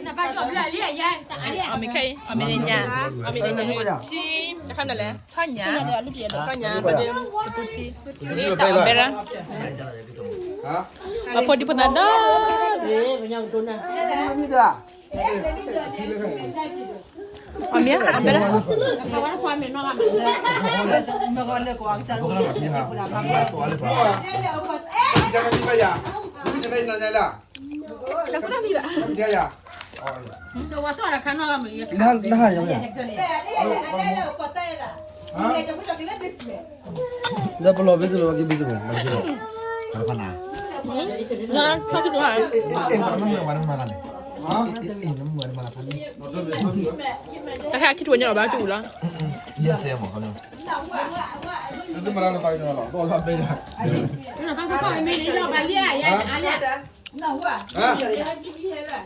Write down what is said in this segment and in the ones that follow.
အီၣ်မ့ၤခဲအံၤ အီၣ်မ့ၤန့ၣ်ညါ အီၣ်မ့ၤန့ၣ်ညါ ထံ တခါမနုၤလဲၣ် ထီၣ်ညါ ထီၣ်ညါ ပဒ့ ပပူထံ လံတၢ်အီၣ်ဘဲရၣ် ပှၤဖိဒံဖိသၣ်ဒီး အီၣ်မ့ၤ အီၣ်ဘဲရၣ် လၢပလီၢ်ဘ့ၣ်စလီၤက့ဘ့ၣ်စမ့ၢ် တခါခံထူၣ်ညါလီၤဘၣ်တူၢ်လီၤ ယဲၢ်စဲမး အမ့ၢ်မုၢ်နခွါ ယမ့ၢ်က့ၤဘၣ်အံၤဒီးဘၣ်မ့ၢ်လၢၤဘၣ်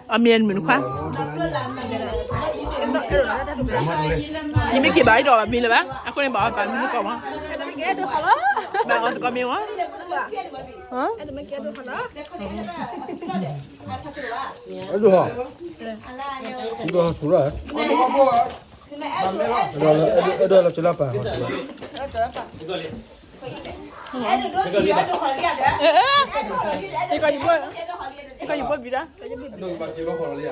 အဃိန့ၣ်ဘၣ်အီၣ်ဘၣ်မ့ၢ်မုၢ်ကီၢ်မး ဘၣ်အီၣ်တကီၢ်မ့ၢ်ဝဲ အဲဒိးဟီ အဲဒိးဟီဆူရၣ် အဲဒိးလီၤကၠိလၢပၢ် အဲအဲ ယကယဘိ ယကယဘိဘံၤဒၣ်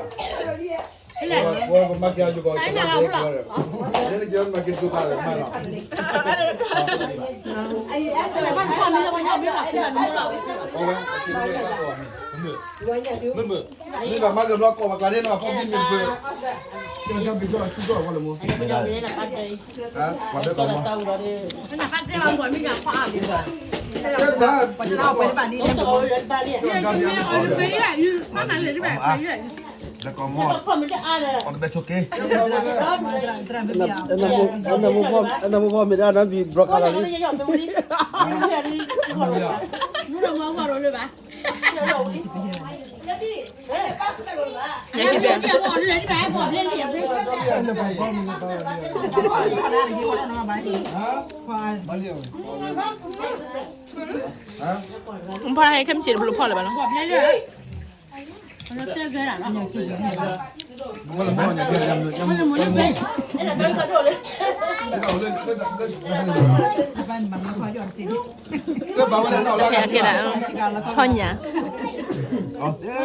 ဝဲပမၤက့ၤအယုၢ်ကီၢ် မ့ၢ်ဘၣ်မၤကဘျီကီၢ်ပကျါန့ၣ်နီၤ ဖီၣ်ဘံၣ်မ့ၢ်တပၢၢ် ပှၤဘဲကီၢ်မီၤ လၢကီၢ်မီၤ အီၣ်တဘဲဆိးက့ အနၢမူဖီမ့ၢ်ဒၣ်နဘံၣ်ဘျီခါလီၤလံ ဖီလာ်ဟဲခဲမုၢ်ဆ့ၣ်တဘျီဖီၣ်လၢၤ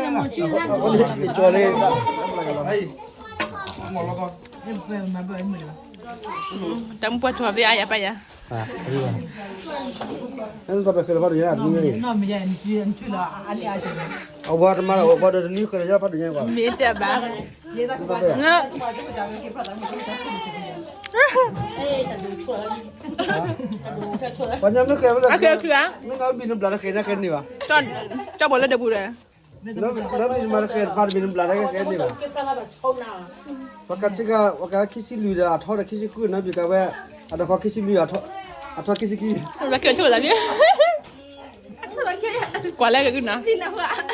ဘၣ်လီၤ ဆီညါ တၢ်မူပှၢ်ထီၣ်ဖဲအါယၤပၢ်ယၤ နတၢ်ပဲာ်ဃဲလၢဖးဒိၣ်ညါဒ်န့ၣ် အဝဲတမၤလၢၤ အဝဲဒီးတနံၤဃဲလၢယၤဖးဒိၣ်ညါကွၢ် မ့ၢ်တဲဘၣ် ပှၤညါမ့ၢ်ဃဲဝဲလၢ မ့ၢ်နဘံၣ်နဘျးတဃဲန့ၣ်ဃဲန့ၣ်ဘၣ် ကၠီဘီလၢဒၢးပူၤဒီး နဘံၣ်နမၤတဃဲတဖၣ်တဘံၣ်နဘျးတဃဲန့ၣ်ဘၣ် ပှၤကဆ့ကၤ ပှၤကခံဆံလွံၢ်ဒီးအထီဒီးခံဆံဃုနဘံၣ်ကဝဲ အတခီခံဆံလွံၢ် အထီခံဆံခံ ကွၢ်လၢကကနၣ်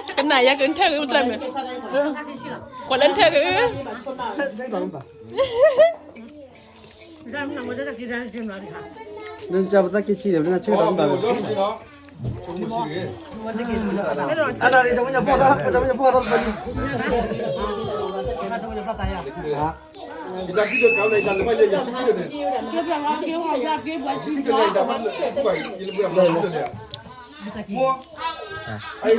ကနၣ်ယၤကထၢၣ်ကတၢၢ်မ့ၢ် ကွၢ်လၢထၢၣ်က နကပသးက့ဆံးဒီး နဆ့ကတီၢ်မ့ၢ်ဘၣ် အနၣ်ရံၣ် တမ့ၢ်ညါဖီၣ်သး တမ့ၢ်ညါဖီၣ်သးတပလံ လီၤဘဲတပှၤလီၤ တဂၤ တ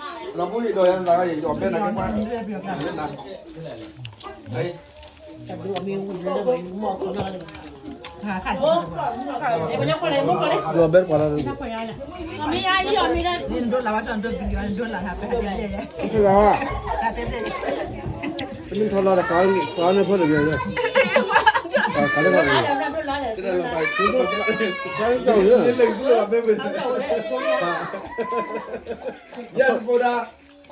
မ့ၢ်ထီလီၤတၢ်ကီန့ၣ်ဖိတဂၤ တၢ်လၢ အ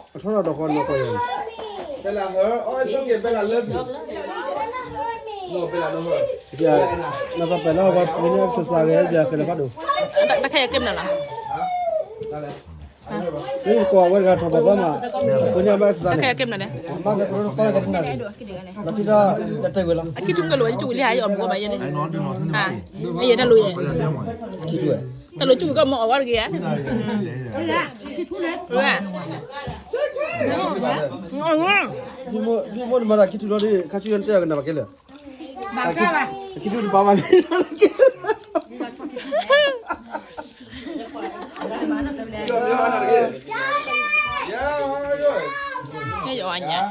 ထီၣ်ဒီးဃီနီၢ်ကီၢ်ယၤ နပာ်ပာ်လၢပှၤမ့ၢ်န့ၣ် exercise ဂဲၤဘျးဃဲလၢဖးဒိၣ် တခါယက့ၤမနုၤလီၤ တကိးဝဲတဂၤထီၣ်ပှၤဘီမး ဖိညါဘၣ် exercise န့ၣ် တခါယက့ၤမနုၤလဲၣ် မၤကဲကရိတကီလၢကနၣ်ဒံး လီၤတံၢ်ဒီးတတဲဝဲလီၤ အခံထူၣ်ကလိာ်ဝဲယတူၢ်လံဟါ ယအီၣ်မ့ၤကီးဘၣ်ယဲန့ၣ် ယဲတၢ်လိၤယဲ ခံထူၣ်ဝဲ တၢ်လိၤကၠူၣ်ကီၢ်မ့ၢ်အီၣ်ဝဲတဂ့ၤဧါ, ဝဲ, ဖံမိၢ်, ဖံမိၢ်န့ၣ်မၤတၢ်ခံထူလီၤဒီး ခါဆူညါနတဲအီၤကနၣ်ပှၤကဲလၢာ်, ခံထူတပာ်ဘၣ်န့ၣ်, ယအီၣ်ညါ